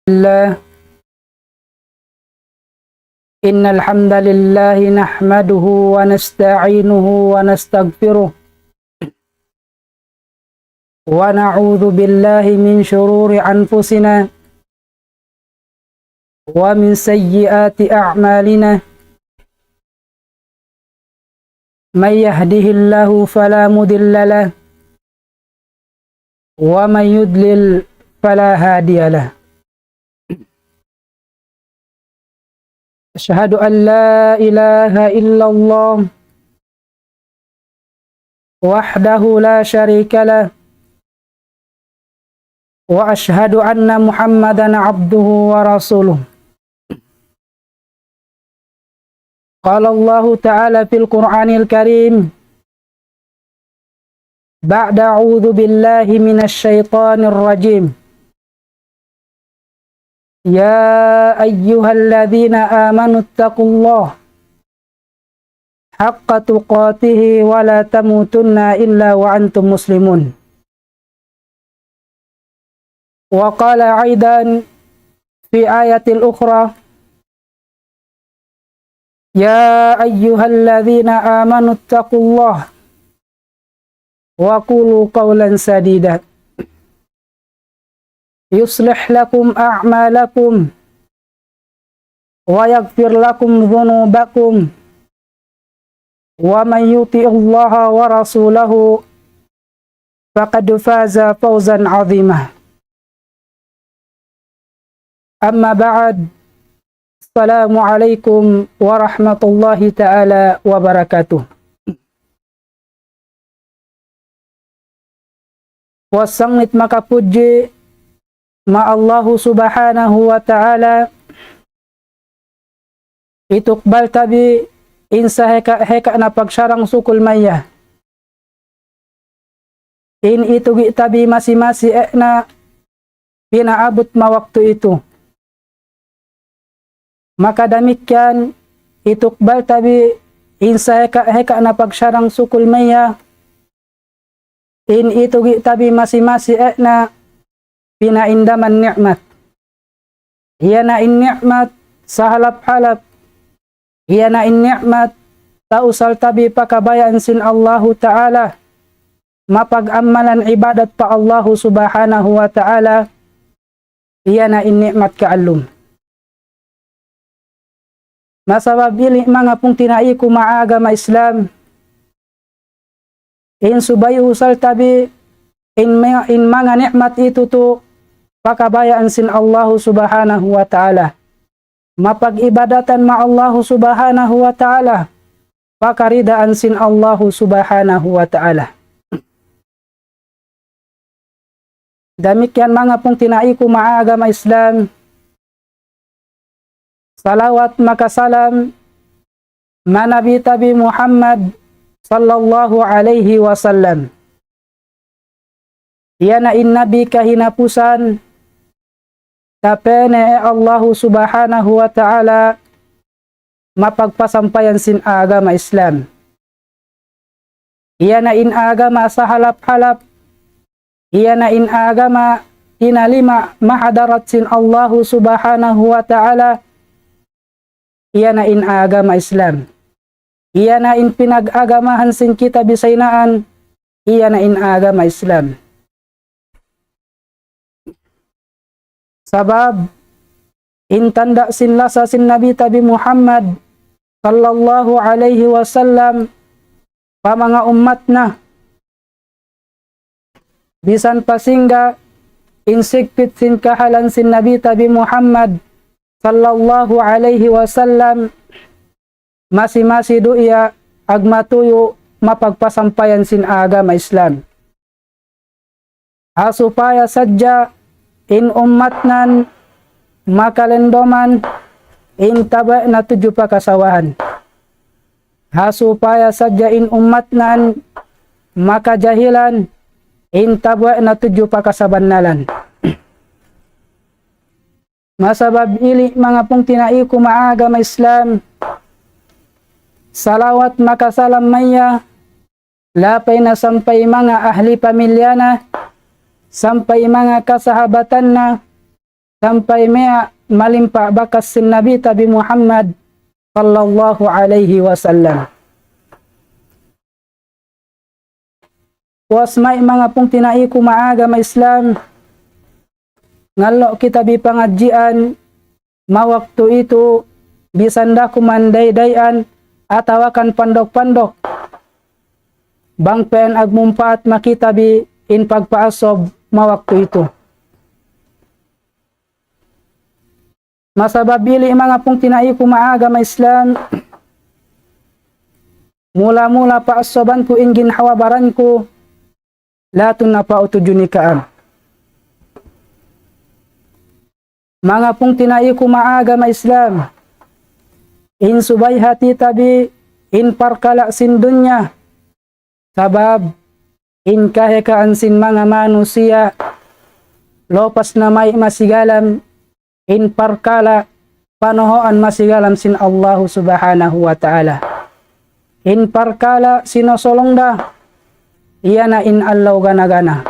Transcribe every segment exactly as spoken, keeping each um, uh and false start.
الله. إن الحمد لله نحمده ونستعينه ونستغفره، ونعوذ بالله من شرور أنفسنا ومن سيئات أعمالنا. من يهده الله فلا مضل له، ومن يضلل فلا هادي له. أشهد أن لا إله إلا الله وحده لا شريك له، وأشهد أن محمدا عبده ورسوله. قال الله تعالى في القرآن الكريم بعد أعوذ بالله من الشيطان الرجيم: يا أيها الذين آمنوا اتقوا الله حق تقاته ولا تموتن إلا وأنتم مسلمون. وقال أيضا في آية أخرى: يا أيها الذين آمنوا اتقوا الله وقولوا قولا سديدا يصلح لكم أعمالكم ويغفر لكم ذنوبكم ومن يطع الله ورسوله فقد فاز فوزا عظيما. أما بعد، السلام عليكم ورحمة الله تعالى وبركاته. Puas sanglit makapudji ma Allahu Subhanahu wa Ta'ala, itukbal tabi in saheka-heka na pagsarang sukul maya. In itugi tabi masi-masi e na pinaabut ma waktu itu. Maka damikkiyan itukbal tabi in saheka-heka na pagsarang sukul maya, in itugi tabi masi-masi e na pinaindaman ni'mat. Iya na in ni'mat sahalap-halap. Iya na in ni'mat tausal tabi pakabayaan sin Allahu Ta'ala, mapag-amalan ibadat pa Allahu Subhanahu wa Ta'ala. Iya na in ni'mat kaallum. Masabab ili manga pungtina'i ku ma agama Islam, in subay usal tabi in ma-, in manga ni'mat itu tu pakabayaan sin Allahu Subhanahu wa Ta'ala. Mapag-ibadatan ma Allahu Subhanahu wa Ta'ala, pakaridaan sin Allahu Subhanahu wa Ta'ala. Damikkiyan manga pungtina'i ku ma agama Islam, salawat makasalam ma Nabi tabi Muhammad sallallahu alaihi wasallam. Iya na in Nabi kahinapusan, tapene e Allahu Subhanahu wa Ta'ala mapagpasampayan sin agama Islam. Iya na in agama sahalap-halap, iya na in agama tinalima ma hadarat sin Allahu Subhanahu wa Ta'ala, iya na in agama Islam. Iya na in pinag-agamahan sin kita bisaynaan, iya na in agama Islam. Sabab, in tanda' sin lasa sin Nabi tabi Muhammad sallallahu alaihi wasallam pa manga ummat na, bisan pa singga in sigpit sin kahalan sin Nabi tabi Muhammad sallallahu alaihi wasallam, masi-masi du iya agmatuyu' mapagpasampayan sin agama Islam. Ha supaya sadja in ummatnan makalendoman in tabe' na tudju pakasawahan. Ha supaya sadja in ummatnan makajahilan in tabe' na tudju pakasabannalan. Masabab ili manga pungtina'i ku ma agama Islam, salawat makasalam maya, lapay na sampay manga ahli pamilya na, sampay manga kasahabatan na, sampay miya'an malimpa bakas sin Nabi tabi Muhammad sallallahu alayhi wasallam. Puas ma'i manga pungtina'i ku ma'agama Islam, ngallo' kita bi pangadji'an, ma waktu itu, bisan da kuman day-dayan, atawa kan pandok-pandok. Bang pa'in agmumpaat ma kita bi in pagpa'asob ma waktu itu. Masabab ili' manga pungtina'i ku ma'agama Islam, mula-mula pa'asoban ku in ginhawa baran ku, la tunapa'u tudju ni ka'am. Manga pungtina'i ku ma'agama Islam, in subay hati ta bi in parkala' sin dunya, sabab in kaheka'an sin manga manusiya', lopas na ma'i masigalam in parkala' panoho'an masigalam sin Allahu Subhanahu wa Ta'ala. In parkala' sinosolong da, iyan na in allaw gana-gana.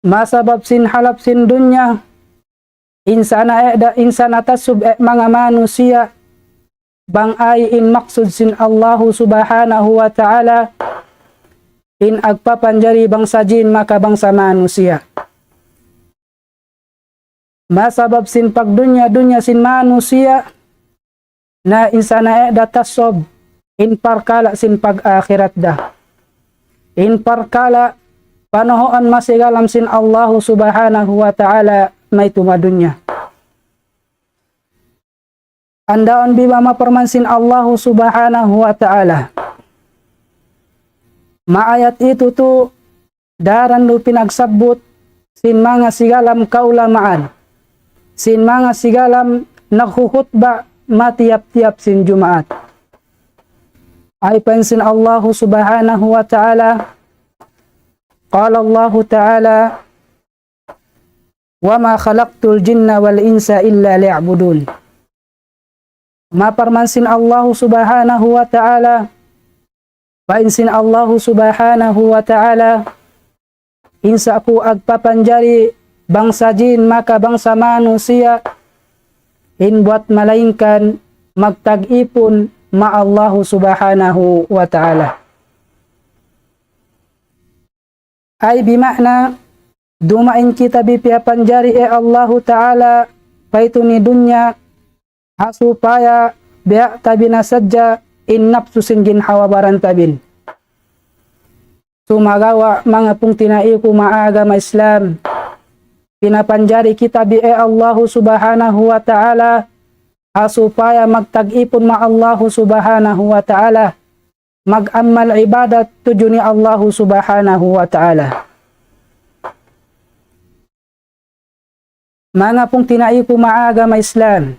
Masabab sin halap sin dunya, in sana e' da, in sana tasub e' manga manusiya', bang ay in maksud sin Allahu Subhanahu wa Ta'ala, in agpapanjari bangsa jin maka bangsa manusiya'. Masabab sin pagdunya-dunya sin manusiya', na in sana e' da tasub in parkala' sin pag-akhirat da. In parkala' panoho'an masigalam sin Allahu Subhanahu wa Ta'ala maytu ma dunya. Andaun bi ba ma parman sin Allahu Subhanahu wa Ta'ala. Ma ayat itu tu daran du pinagsabbut sin manga sigalam kaulamaan, sin manga sigalam naghukhutba ma tiyap-tiyap sin Jumaat. Ay pa'in sin Allahu Subhanahu wa Ta'ala, qala Allahu Ta'ala, "Wa ma khalaqtul jinna wal insa illa liya'budun." Ma parman sin Allahu Subhanahu wa Ta'ala, pa'in sin Allahu Subhanahu wa Ta'ala, in sa' ku agpapanjari bangsa jin maka bangsa manusiya', in buwat malaingkan magtag-ipun ma Allahu Subhanahu wa Ta'ala. Ay bima'na, duma'in kita bi piyapanjari e' Allahu Ta'ala paytu ni dunya, ha supaya biya' ta bi na sadja in napsu sin ginhawa baran ta bin. Sumagawa' manga pungtina'i ku ma'agama Islam, pinapanjari kita bi e' Allahu Subhanahu wa Ta'ala, ha supaya magtag-ipun ma Allahu Subhanahu wa Ta'ala, mag-ammal ibadat tudju ni Allahu Subhanahu wa Ta'ala. Manga pungtina'i ku ma'agama Islam,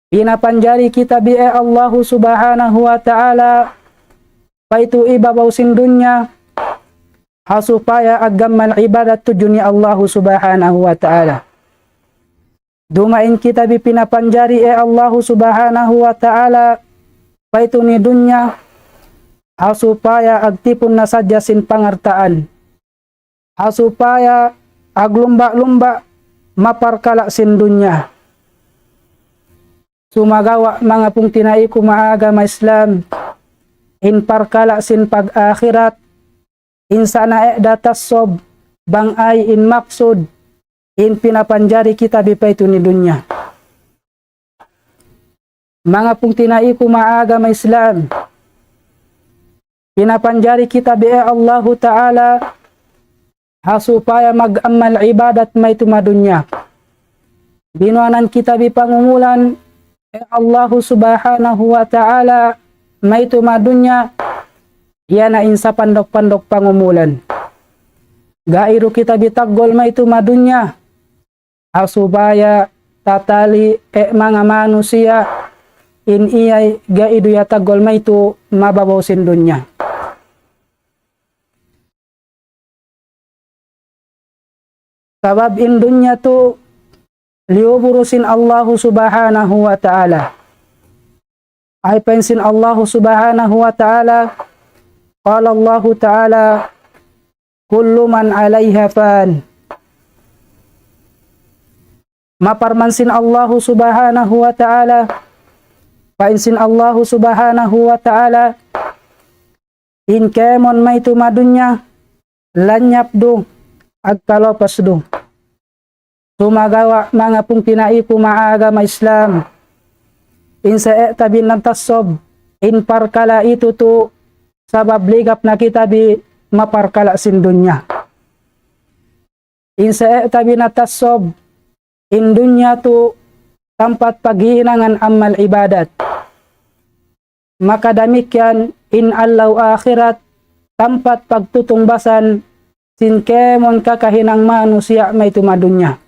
pinapanjari kita bi e' Allahu Subhanahu wa Ta'ala paytu ibabaw sin dunya, ha supaya agammal ibadat tudju ni Allahu Subhanahu wa Ta'ala. Duma'in kita bi pinapanjari e' Allahu Subhanahu wa Ta'ala paytu ni dunya, ha supaya agtipun na sadja sin pangartaan, ha supaya aglumba'-lumba' ma parkala' sin dunya. Sumagawa' manga pungtina'i ku ma'agama Islam, in parkala' sin pag-akhirat, in sana e' da tasub bang ay in maksud in pinapanjari kita bi paytu ni dunya. Manga pungtina'i ku ma'agama Islam, pinapanjari kita bi e' Allahu Ta'ala ha supaya mag-ammal ibadat maytu ma dunya. Binuwanan kita bi pangumulan e' Allahu Subhanahu wa Ta'ala maytu ma dunya, iyan na in sapandok-pandok pangumulan. Ga'i du kita bi taggul maytu ma dunya, ha supaya tatali e' manga manusiya' in iyay ga'i du ya taggul maytu mababaw sin dunya. Sabab in dunya tu liyuburu sin Allahu Subhanahu wa Ta'ala. Ay pa'in sin Allahu Subhanahu wa Ta'ala, qala Allahu Ta'ala, "Kullu man alayha fan." Maparman sin Allahu Subhanahu wa Ta'ala, pa'in sin Allahu Subhanahu wa Ta'ala, in kēmon maytu madunya, lanyap du, agkalopas du. Sumagawa' manga pungtina'i ku ma'agama Islam, in sa'e' ta binatassob in parkala' itu tu sabab ligap na kita bi maparkala' sin dunya. In sa'e' ta binatassob in dunya tu tampat paghihinangan amal ibadat. Maka damikkiyan in allaw akhirat tampat pagtutungbasan sin kēmon kakahinang manusiya' maytu madunya.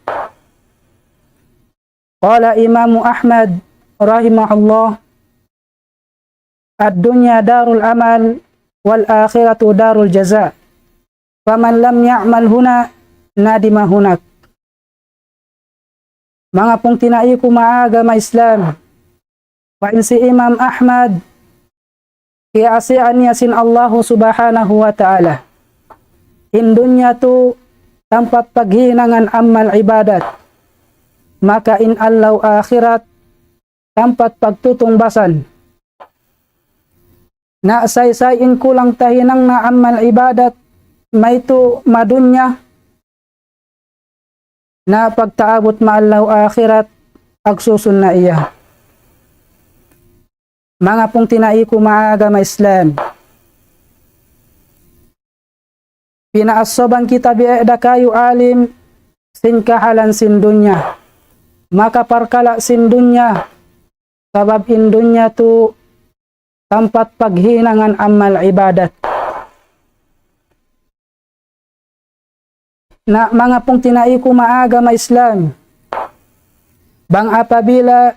Qala Imamu Ahmad rahimahullah, "Ad-dunya darul amal wal akhiratu darul jaza. Faman lam ya'mal huna nadima hunak." Manga pungtina'i ku ma'agama Islam, pa'in si Imam Ahmad, kiya'asi'an niya sin Allahu Subhanahu wa Ta'ala, in dunya tu tampat paghihinangan amal ibadat, maka in allaw akhirat tampat pagtutungbasan. Na saysay in kulang ta hinang na amal ibadat maytu madunya, na pagtaabut ma allaw akhirat, agsusun na iya. Manga pungtina'i ku ma'agama Islam, pinaassoban kita bi e' da kayu alim sin kahalan sin dunya, maka parkala' sin dunya, sabab in dunya tu tampat paghihinangan amal ibadat. Na manga pungtina'i ku ma'agama Islam, bang apabila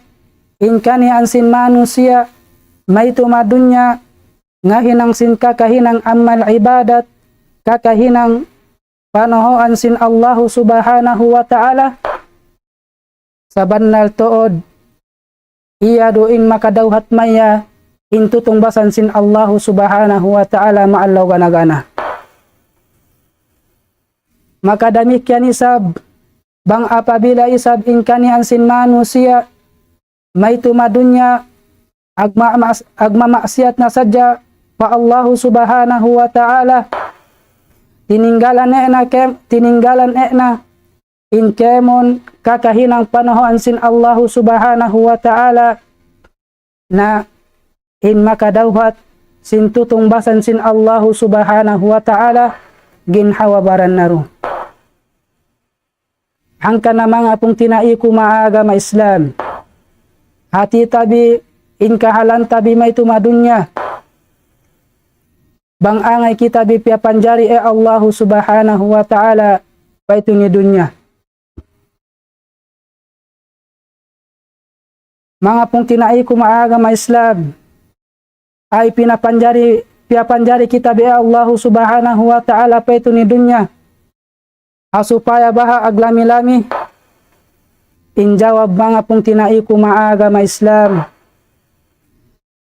in kaniya'an sin manusiya' maytu madunya ngahinang sin kakahinang amal ibadat, kakahinang panahoan sin Allahu Subhanahu wa Ta'ala, sabannal tuud iya du in makadawhat maya in tutungbasan sin Allahu Subhanahu wa Ta'ala ma allaw gana-gana. Maka damikkiyan isab, bang apabila isab in kaniya'an sin manusiya' maytu madunya agma-, agmamaksiyat na sadja pa Allahu Subhanahu wa Ta'ala, tininggalan e' na kēm-, tininggalan e' na in kēmon kakahinang panahoan sin Allahu Subhanahu wa Ta'ala, na in makadawhat sin tutungbasan sin Allahu Subhanahu wa Ta'ala, ginhawa-baran na du. Hangkan na manga pungtina'i ku ma'agama Islam, hāti ta bi in kahalan ta bi maytu madunya, bang angay kita bi piyapanjari e' Allahu Subhanahu wa Ta'ala paytu ni dunya. Manga pungtina'i ku ma'agama Islam, ay pinapanjari, piyapanjari kita bi e' Allahu Subhanahu wa Ta'ala paytu ni dunya, ha supaya baha' aglami-lami? In jawab, manga pungtina'i ku ma'agama Islam,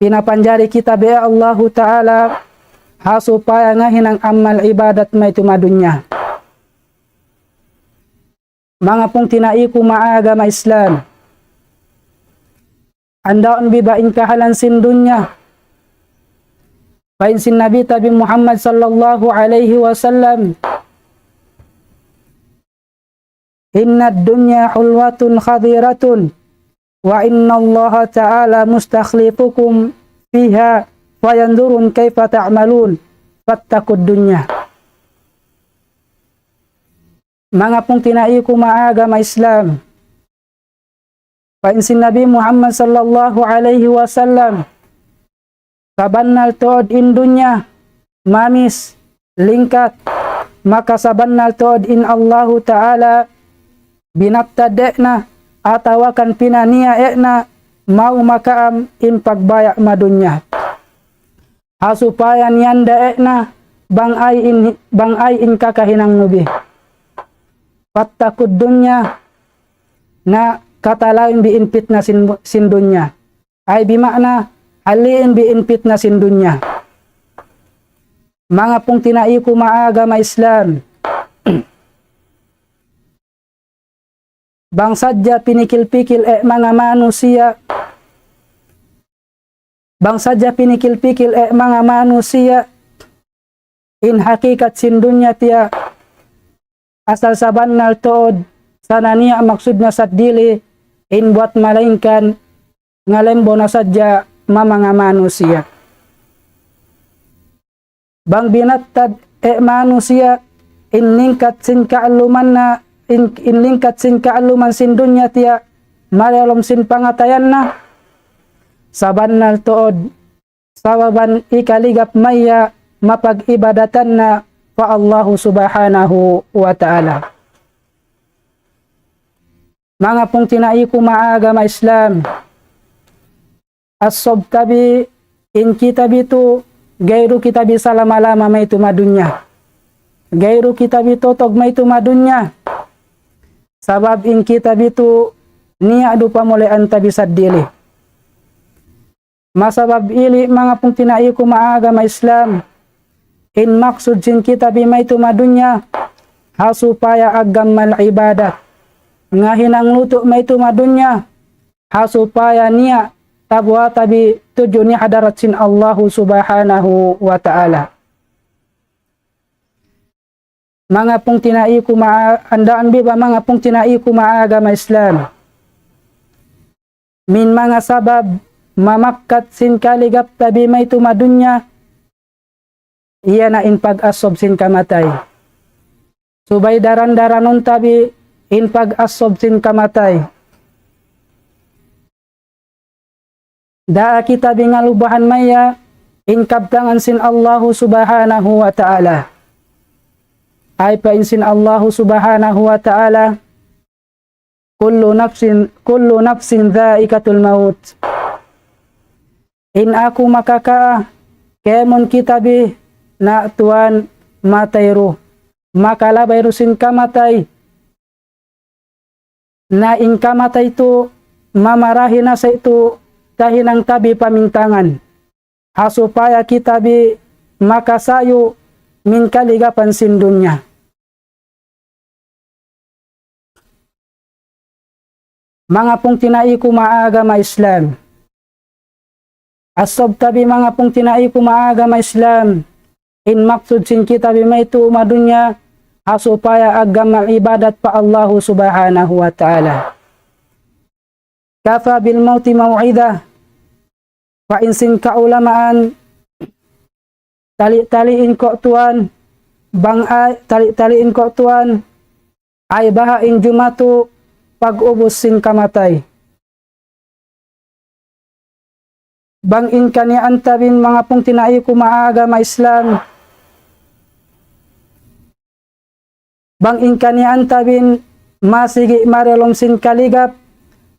pinapanjari kita bi e' Allahu Ta'ala ha supaya ngahinang amal ibadat maytu madunya. Manga pungtina'i ku ma'agama Islam, anda'un bi ba in kahalan sin dunya. Pa'in sin Nabi ta bi Muhammad sallallahu alayhi wasallam, "Innad dunya hulwatun khadiratun, wa innallaha ta'ala mustakhlifukum fiha, fayanzurun kayfa ta'malun, fattaqud dunya." Manga pungtina'i ku ma'agama Islam, pa'in sin Nabi Muhammad sallallahu alayhi wasallam, sabannal tuud in dunya mamis, lingkat, maka sabannal tuud in Allahu Ta'ala binattad e' na atawa kan pinaniya' e' na mawn maka'am in pagbaya' madunya, ha supaya niyanda' e' na bang ay in, bang ay in kakahinang nu bi. Fattaqud dunya, na katalawin bi in pitna sin, sin dunya. Ay bima'na, halli'in bi in pitna sin dunya. Manga pungtina'i ku ma'agama Islam, Bang sadja pinikil-pikil e manga manusiya', bang sadja pinikil-pikil e manga manusiya', in hakikat sin dunya tiya', asal sabannal tuud, sa' na niya' maksudna saddili in buwat, malaingkan ngalembo na sadja ma manga manusiya'. Bang binattad e manusiya' in lingkat sin kaallumanna, in, in lingkat sin kaalluman sin dunya tiya', mariyalom sin pangatayanna, sabannal tuud, sababan ikaligap maya mapag-ibadatanna pa Allahu Subhanahu wa Ta'ala. Manga pungtina'iku maagama Islam, asob tabi in kita bi tu, gayru kita bi salama-lama maytu ma dunya. Gayru kita bi totog maytu ma dunya. Sabab in kita bi tu niya' du pamuli'an tabi saddili. Masabab ili manga pungtina'iku maagama Islam, in maksud sin kita bi maytu ma dunya, ha supaya aggamal ibadat. Ngahinang lutu' maytu ma dunya, ha supaya niya' tabuwa' tabi tudju ni hadarat sin Allahu Subhanahu wa Ta'ala. Manga pungtina'iku ma-, andaan bi ba manga pungtina'iku maagama Islam. Min manga sabab mamakkat sin kaligap tabi maytu ma dunya, iya na in pag-asob sin kamatay. Subay daran-daranon tabi in pag-asob sin kamatay. Daa kita bi ngalubahan maya in kabtangan sin Allahu Subhanahu wa Ta'ala. Ay pa in sin Allahu Subhanahu wa Ta'ala, "Kullu nafsin, kullu nafsin dhaikatul maut." In aku makaka, kemon kita bi na tuwan matay ru, makalabay ru sin kamatay. Na in kamatay tu mamarahi na sa itu tahinang tabi pamintangan, ha supaya kita bi makasayu min kaligapan sin dunya. Manga pungtina'iku maagama Islam, asob tabi manga pungtina'iku maagama Islam, in maksud sin kita bi maytu ma dunya, ha supaya aggamal ibadat pa Allahu Subhanahu wa Ta'ala. Kafa bil mauti mau'idah. Pa in sin kaulamaan, tali-tali in ko' tuwan, bang ay, tali-tali in ko' tuwan, ay baha' in jumatu pag-ubus sin kamatay. Bang in kaniyaan tabin manga pungtina'iku maagama Islam, bang in kaniyaan tabin masigi marelom sin kaligap,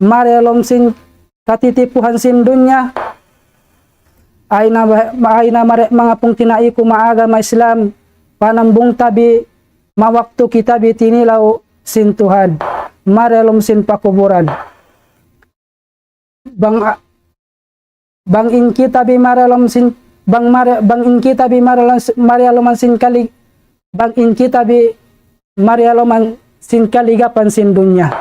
marelom sin katitipuhan sin dunya, ay na, ay na mare-, manga pungtina'iku maagama Islam, panambung tabi mawaktu kita bi tinilaw sin Tuhan, marelom sin pakuburan. Bang a-, bang in kita bi marelom sin, bang mare-, bang in kita bi marelom s-, mareloman sin kali-, bang in kita bi mareloman sin kaligapan sin dunya.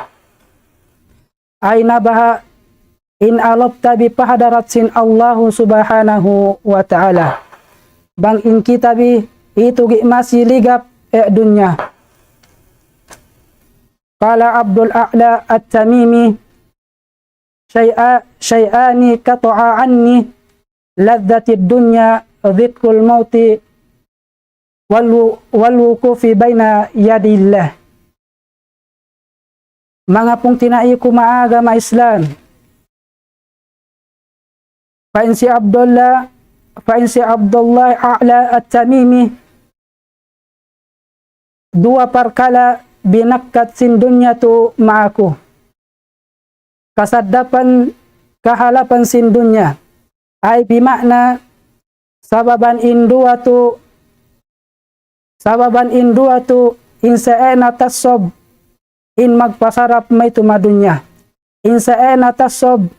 Ay na baha' in alop tabi pa hadarat sin Allahu Subhanahu wa Ta'ala. Bang in kita bi itu gi masi ligap e dunya. Qala Abdul A'la At-Tamimi, "Shay'a-, shay'ani qata'a anni ladhatid dunya, dhikrul mauti wal wu-, wal wuqufi baina yadillah." Manga pungtina'iku maagama Islam, pa in si Abdullah, pa in si Abdullah A'la At-Tamimi, duwa parkala' binakkat sin dunya tu maaku. Kasaddapan kahalapan sin dunya. Ay bima'na sababan in duwa tu, sababan in duwa tu in sa'ena tasob in magpasarap maytu ma dunya. In sa'ena tasob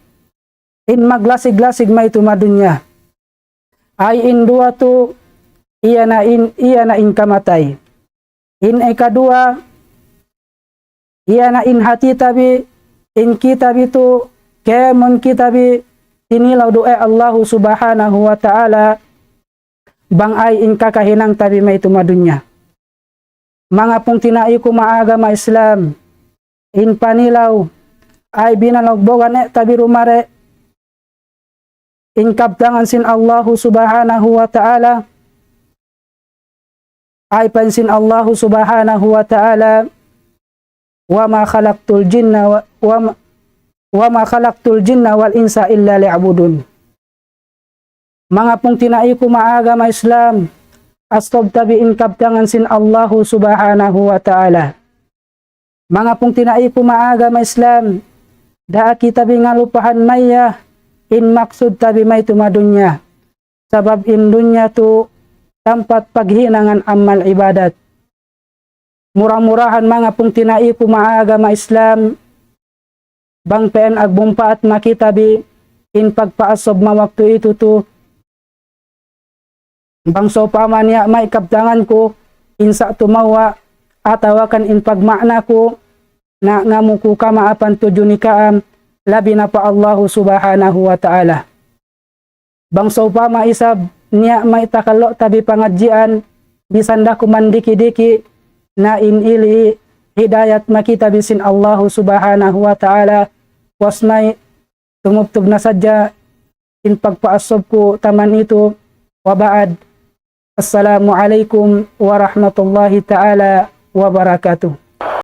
in maglasig-lasig maytu ma dunya. Ay in duwa tu, iya na in, iya na in kamatay. In ikaduwa, Iyana in hati tabi, in kitabi tu, kemon kitabi, tinilaw du e Allahu subhanahu wa ta'ala, bang ay in kakahinang tabi maytu' madunya. Manga pungtina'i ku maagama Islam, in panilaw, ay binalawgbogan e tabi rumare, in kabtangan sin Allahu subhanahu wa ta'ala, ay pa'in sin Allahu subhanahu wa ta'ala, وما خلقت الجن و-، وما، وما خلقت الجن والإنس إلا ليعبدون. Manga pungtina'i ku maagama Islam, astob tabi in kabtangan sin Allahu subhanahu wa ta'ala. Manga pungtina'i ku maagama Islam, da'a kita bi ngalupahan maya in maksud tabi maytu' madunya. Sabab in dunya tu tampat paghinangan amal ibadat. Mura-murahan manga pungtina'i ku maagama Islam, bang pa'in agmumpaat ma kita bi in pagpaasob ma waktu itu tu, bang sawpama niya' may kabtangan ku, in sa' tumawa', atawa kan in pagma'na ku, na ngamu ku kamaapan tudju ni kaam, labi na pa Allahu subhanahu wa ta'ala. Bang sawpama isab niya' may takallo' tabi pangadjian, bisan da kuman diki'-diki', na in ili hidayat ma kita bi sin Allahu subhanahu wa ta'ala, was may tumubtub na sadja in pagpaasob ku taman itu, wa ba'd. Assalamu alaykum warahmatullahi ta'ala wabarakatuh.